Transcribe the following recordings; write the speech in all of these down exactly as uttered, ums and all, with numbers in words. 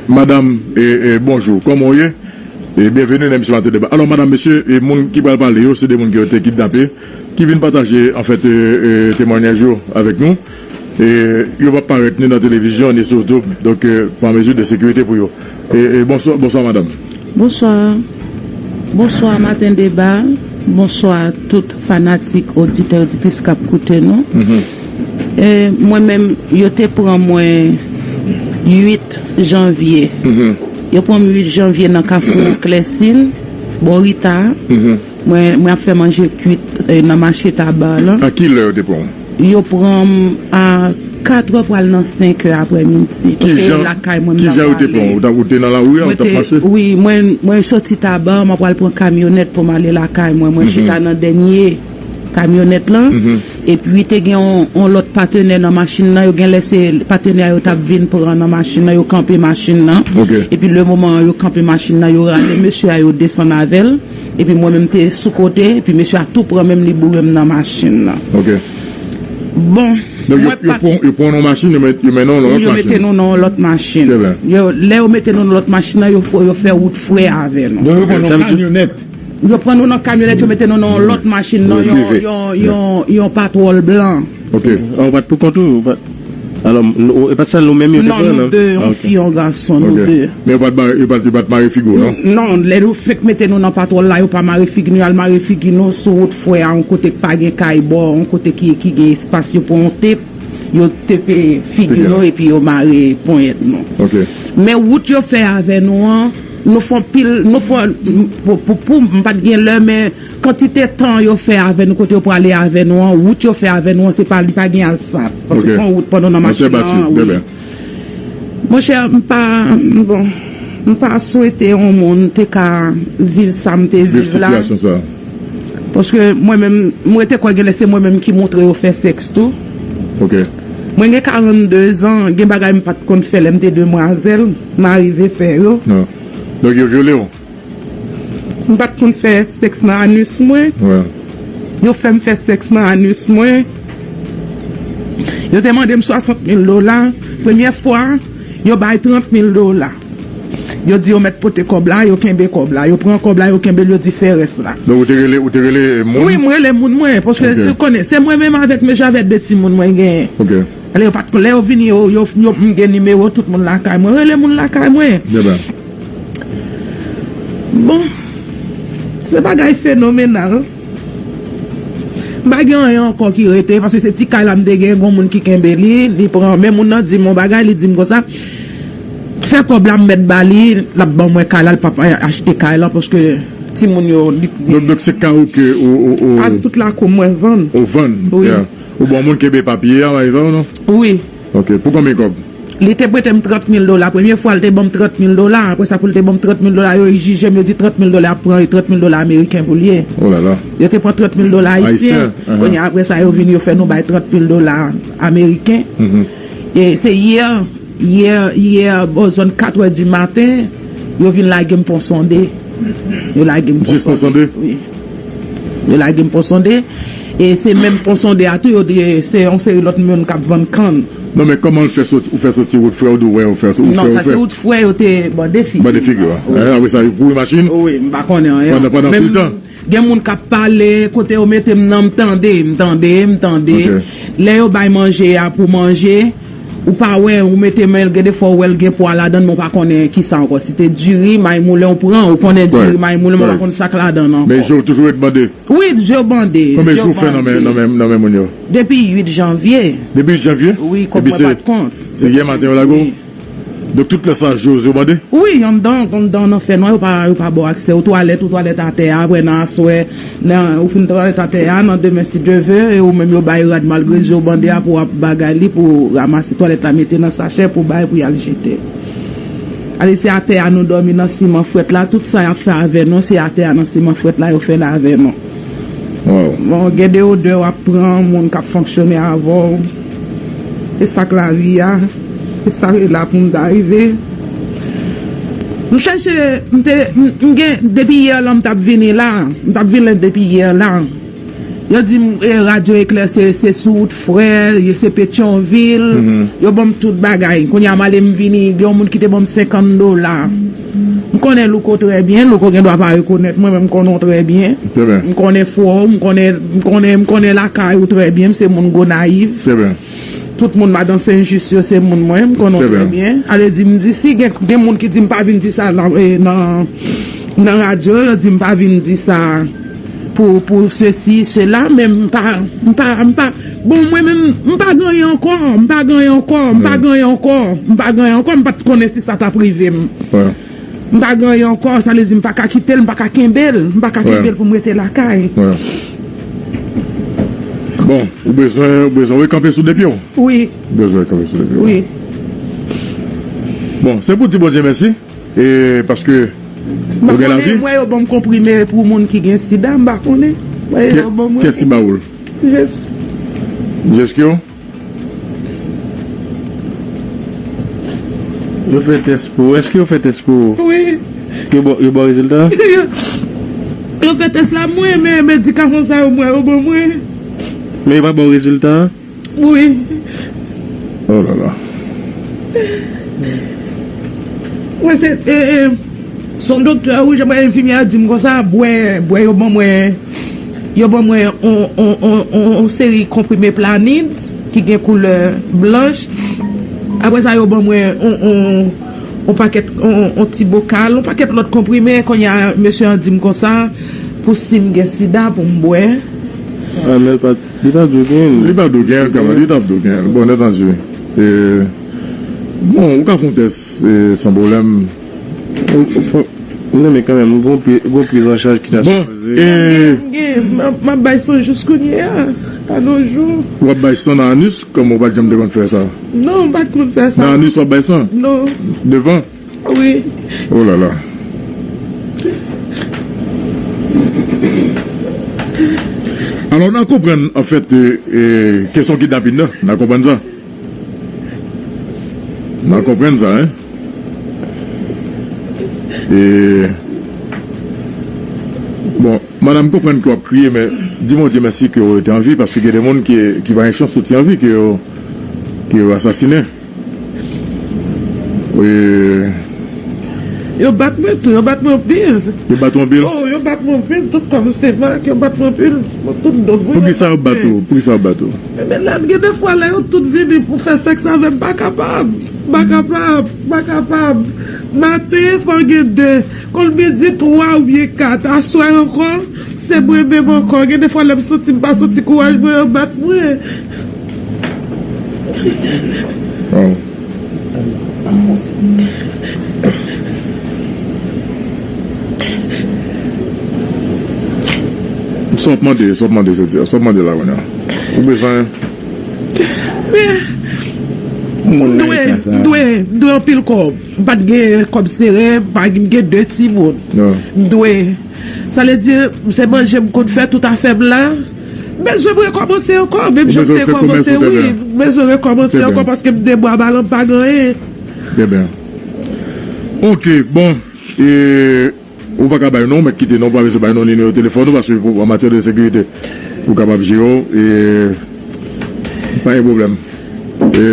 Madanm, e, e, bonjou. Kòman w ye? E byenveni nan emisyon Maten Deba. Alò, madanm, mesye, e moun ki pral pale yo, se de moun ki yo te kidnape, ki vin pataje, anfèt, e, e, temwanyaj yo avèk nou. E yo p ap parèt ni nan televizyon, ni sou YouTube. Donk, e, pa mezi de sekirite pou yo. E, e, bonswa, bonswa, madanm. Bonswa. Bonswa, Maten Deba. Bonswa, tout fanatik, oditè, oditris k ap koute nou. E, mwen menm, yo te pran mwen uit janvye. Yo pran m uit janvye nan Kafou Klèsin, bò Rita. Mwen, mwen ap fè manje kwit, e, nan mache Taba la. A ki lè yo te pran w? Yo pran m a katrè pral nan senkè aprèmidi. Paske lakay mwen m t ap pale. Ki jan yo te pran w? Ou t ap, ou te nan lari a, ou t ap mache? Wi, mwen, mwen soti Taba, mwen pral pran kamyonèt pou m ale lakay mwen. Mwen chita nan dènye kamyonèt lan. Epi te gen yon, yon lòt patenè nan machin nan. Yo gen lè se patenè a yo t ap vin pran nan machin nan. Yo kanpe machin nan. Epi le moman yo kanpe machin nan, yo rale mesye a, yo desann avè l. Epi mwen menm te sou kote. Epi mesye a tou pran men m, li boure m nan machin nan. Bon, donk, yo, mwen yo pa pran, yo pran nan machin, yo met, yo mennen w nan yon lòt machin. Yo mete nou nan yon lòt machin. Yo, lè yo mete nou nan lòt machin nan, yo, yo fè wout frè avè nou. Donk, yo pran nan kamyonèt. Yo pran nou nan kamyonèt, yo mete nou nan yon lòt machin, nan yon, yon, yon, yon patwòl blan. Ok. Ah, ou pa t pou kont ou, ou pa t, alò, nou, e pa t sèl nou menm yo te pran, non? Non, nou de, yon fi, yon gason, nou de. Men yo pa t mare, yo pa t, yo pa t mare figi w, non? Non, lè yo fenk mete nou nan patwòl la, yo pa mare figi nou, y al mare figi nou sou wout frè a, yon kote k pa gen kay bò, yon kote ki, ki gen espas, yo pran yon tep, yo tepe figi nou, epi yo mare ponyèt nou. Men wout yo fè avè nou an, nou fè anpil, nou fè, pou, pou, pou, m pa t gen lè, men kantite tan yo fè avè nou, kote yo prale avè nou an, wout yo fè avè nou an, se pa, li pa gen asfalt. Paske se yon wout pandan nan machin nan, wi. Monchè, m pa, bon, m pa swete yon moun te ka viv sa m te viv la. Paske mwen menm, mwen te kwè gen lè se mwen menm ki montre yo fè sèks tou. Mwen gen karannde zan, gen bagay m pa t konn fè lè m te demwazèl, m arive fè yo. Donk yo vyole w? M pa t konn fè sèks nan anis mwen. Yo fè m fè sèks nan anis mwen. Yo te mande m swasant mil dola. Premyè fwa, yo bay trant mil dola. Yo di yo mèt pote kòb la, yo kenbe kòb la. Yo pran kòb la, yo kenbe l, yo di fè rès la. Donk, ou te rele, ou te rele moun? Wi, m rele moun mwen, paske ou konnen, se mwen menm avèk mesye avèk de timoun mwen genyen. Ale, yo pa t konn, lè yo vini, yo, yo, yo, m gen nimewo tout moun lakay mwen. Rele moun lakay mwen. Bon, se bagay fenomenal. M pa gen anyen ankò ki rete, paske se ti kay la m te gen, gon moun ki kenbe li, li pran, men moun nan di m yon bagay, li di m konsa, fè kòb la m mèt ba li, l ap ban mwen kay la, l p ap achte kay la, paske timoun yo, li, li. Donk, donk se kay ou ke ou, ou, ou. Tout lakou mwen vann. Ou vann? Wi. Ou bon moun kenbe papye a, pa egzanp, non? Wi. Ok, pou konbyen kòb? Li te prete m trant mil dola. Premye fwa, li te ban m trant mil dola. Apre sa, pou li te ban m trant mil dola, yo egzije m, yo di trant mil dola ap pran, e trant mil dola ameriken pou l ye. Oh là là. Yo te pran trant mil dola ayisyen. Ayisyen, ahan. Kounye a, apre sa, yo vin, yo fè nou bay trant mil dola ameriken. E se yè, yè, yè, bò zòn katrè di maten, yo vin lage m Pon Sonde. Yo lage m Pon Sonde. Jis Pon Sonde? Wi. Yo lage m Pon Sonde. E se menm Pon Sonde a tou, yo di, e, se yon seri lòt moun k ap vann kann. Non, men kòman l fè soti, ou fè soti wout frè, ou di w wè, ou fè, ou fè, ou fè? Non, sa se wout frè, yo te bande figi. Bande figi, wi. Apre sa, yo kouri machin? Wi, m pa konnen anyen. Pandan, pandan tout tan? Gen moun k ap pale, kote yo mete m nan, m tande, m tande, m tande. Ok. Lè yo bay manje a pou manje, ou pa wè, ou mete men l, gen de fwa ou wè l gen pwa ladan l, men ou pa konnen kisa ankò. Si te diri, may moulen, ou pran, ou konnen diri, may moulen, men ou pa konn sa k ladan l ankò. Men je w toujou ret bande? Wi, je w bande. Konbyen jou w fè nan men, nan men, nan men moun yo? Depi uit janvye. Depi uit janvye? Wi, kòb mwen pa t kont. Epi se, se yè maten yo lage w? Wi. Donk, tout lè sa, je w bande? Wi, anndan, anndan nan fènwa, yo pa, yo pa ba w aksè. Ou twalèt, ou twalèt atè a, apre nan aswè, nan, ou fin twalèt atè a, nan demen, si Dye ve, e ou menm yo bay rad malgre je w bande a pou w ap bagay li, pou w ranmase twalèt la, mete nan sachè, pou w bay, pou y al jete. Ale, se atè a nou dòmi nan siman frèt la, tout sa y ap fè avè nou, se atè a nan siman frèt la yo fè l avè nou. Bon, gen de odè w ap pran, moun k ap fonksyone avè w. E sa k lavi a, e sa k la pou m ta rive. M chèche, m te, m, m gen, depi yè lan m t ap vini la, m t ap vini depi yè la. Yo di m, e, Radyo Eklè se, se sou wout Frè, yo se Petyonvil, yo ban m tout bagay. Kounye a m ale m vini, gen yon moun ki te ban m senkant dola. M konnen Louko trè byen, Louko gen dwa pa rekonèt mwen, men m konnen w trè byen. M konnen fò w, m konnen, m konnen, m konnen lakay ou trè byen, m se moun Gonayiv. Tout moun madan Sen Jis yo se moun mwen, m konnen w trè byen. Ale di m di si gen, gen moun ki di m pa vin di sa nan, e, nan, nan radyo, yo di m pa vin di sa pou, pou sesi, sela, men m pa, m pa, m pa, bon, mwen menm, m pa gen anyen ankò, m pa gen anyen ankò, m pa gen anyen ankò, m pa gen anyen ankò, m pa t konnen si sa t ap rive m. M pa gen anyen ankò, sa vle di m pa ka kite l, m pa ka kenbe l, m pa ka kenbe l pou m rete lakay. Bon, ou bezwen, ou bezwen rekanpe sou de pye w? Wi. Ou bezwen rekanpe sou de pye w? Wi. Bon, se pou di Bondye mèsi, e paske ou gen lavi. M pa konnen, m wè yo ban m konprime pou moun ki gen sida, m pa konnen. M wè yo ban mwen. Kiyès ki ba ou l? Jezi. Jezi ki ou? Yo fè tès pou ou. Èske yo fè tès pou ou? Wi. Yo ba, yo ba w rezilta a? Yo, yo fè tès la mwen, men medikaman sa yo mwen, yo ban mwen. Men yo pa ba w rezilta a? Wi. Oh la la. Mwen se, e, e, se yon doktè, wi, jan mwen enfimyè a di m konsa, bwè, bwè, yo ban mwen, yo ban mwen on, on, on, on, on seri konprime Planid ki gen koulè blanch. Apre sa, yo ban mwen on, on, on pakèt, on, on ti bokal, on pakèt lòt konprime. Kounye a, mesye an di m konsa, pou si m gen sida, pou m bwè. Ah, men l pa t, li pa t dwe genyen l. Li pa t dwe genyen l, kanmenm, li t ap dwe genyen l. Bon, nètanji. E, bon, ou ka fè yon tès, e, san pwoblèm. Ou, ou fè, non, men kanmenm, gon pri, gon priz an chaj ki ta sipoze. Bon, e, m, m, m ap bay san jis kounye a, a nos jours. W ap bay san nan anis, kòm ou pa t janm te konn fè sa? Non, m pa t konn fè sa. Nan anis w ap bay san? Non. Devan? Wi. Oh la la. Alò, n a konprann, anfèt, e, e, kesyon kidnapin nan, n a konprann sa. N a konprann sa, en. E, bon, madanm, m konprann ke w ap kriye, men di Bondye mèsi ke w rete an vi, paske gen de moun ki, ki pa gen chans soti an vi, ke yo, ke yo asasinen. Wi. Yo bat mwen tou, yo bat mwen anpil. Yo bat ou anpil? Oh, yo bat mwen anpil, tout kò m se mak, yo bat mwen anpil, tout do mwen. Poukisa yo bat ou? Poukisa yo bat ou? Ebyen, lè, gen de fwa, lè yo tout vini pou fè sèks avè m, m pa kapab. M pa kapab, m pa kapab. Maten, fò gen de. Kon l midi, twa oubyen kat. Aswè ankò, se mwen menm ankò. Gen de fwa, lè m santi m pa santi kouraj mwen, yo bat mwen. Waw. Sa w ap mande, sa w ap mande jodi a, sa w ap mande la kounye a. Ou bezwen. M dwe, m dwe, m dwe anpil kòb. M pa t gen kòb sere, m pa gen, m gen de timoun. M dwe. Sa vle di, se manje m konn fè tout afè m la. M bezwen m rekòmanse ankò, menm jan m te kòmanse, wi. M bezwen rekòmanse ankò paske m de bwa balan m pa gen anyen. Trè byen. Ok, bon. E, ou pa ka bay non, mèt kite non, ou pa bezwen bay non, nimewo telefòn ou, paske pou, an matyè de sekirite, ou kapab jere w, e, pa gen pwoblèm. E,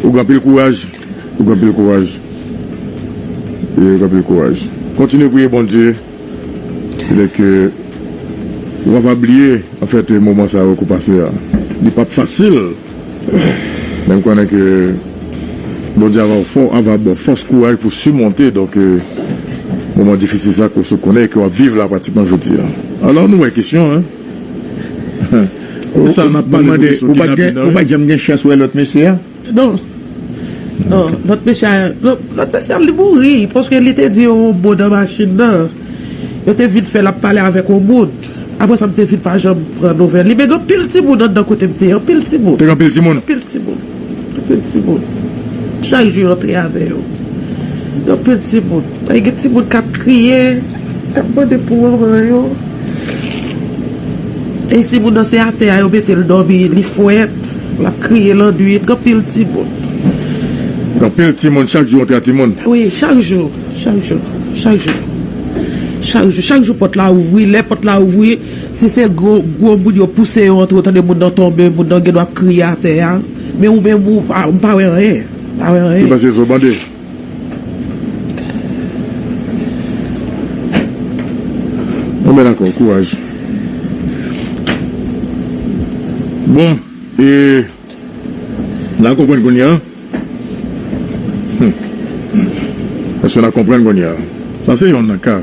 ou gen anpil kouraj, ou gen anpil kouraj. E, ou gen anpil kouraj. Kontinye priye Bondye. Lè ke ou pa bliye, anfèt, moman sa yo ke w pase a. Li p ap fasil. Men m konnen ke Bondye ava fò, ava ba w fòs, kouraj pou simonte, donk, e, moman difisil sa ke w sot konnen e ke w ap viv la pratikman jodi a. Alò, nou wè kesyon, en. Sa n ap pale de kesyon kidnapin nan, wi. Ou pa t janm gen chans wè lòt mesye a? Non. Non, lòt mesye a, lòt, lòt mesye a, li mouri, paske li te di yon mo nan machin nan. Yo te vin fè l ap pale avèk yon moun. Apre sa, m te vin pa janm pran nouvèl li. Men gen anpil timoun anndan kote m te ye, anpil timoun. Te gen anpil timoun? Anpil timoun. Anpil timoun. Chak jou yo antre avè yo. Gen anpil timoun. Gen timoun k ap kriye, k ap mande pou manman yo. E timoun nan se atè a yo mete l dòmi, li frèt, l ap kriye lannwit, gen anpil timoun. Gen anpil timoun, chak jou yon timoun. Wi, chak jou, chak jou, chak jou. Chak jou, chak jou pòt la ouvri. Lè pòt la ouvri, si se gwo, gwo moun yo pouse yo antre, ou tande moun nan tonbe, moun nan gen dwa ap kriye atè a. Men ou menm, ou pa, m pa wè anyen. Pa wè anyen. Li pase zo bande. Bon, ben dakò, kouraj. Bon, e, n a konprann kounye a. Hmm. Èske n a konprann kounye a? Sa se yon nan ka.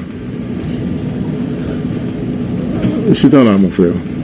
Chita la, mon frè.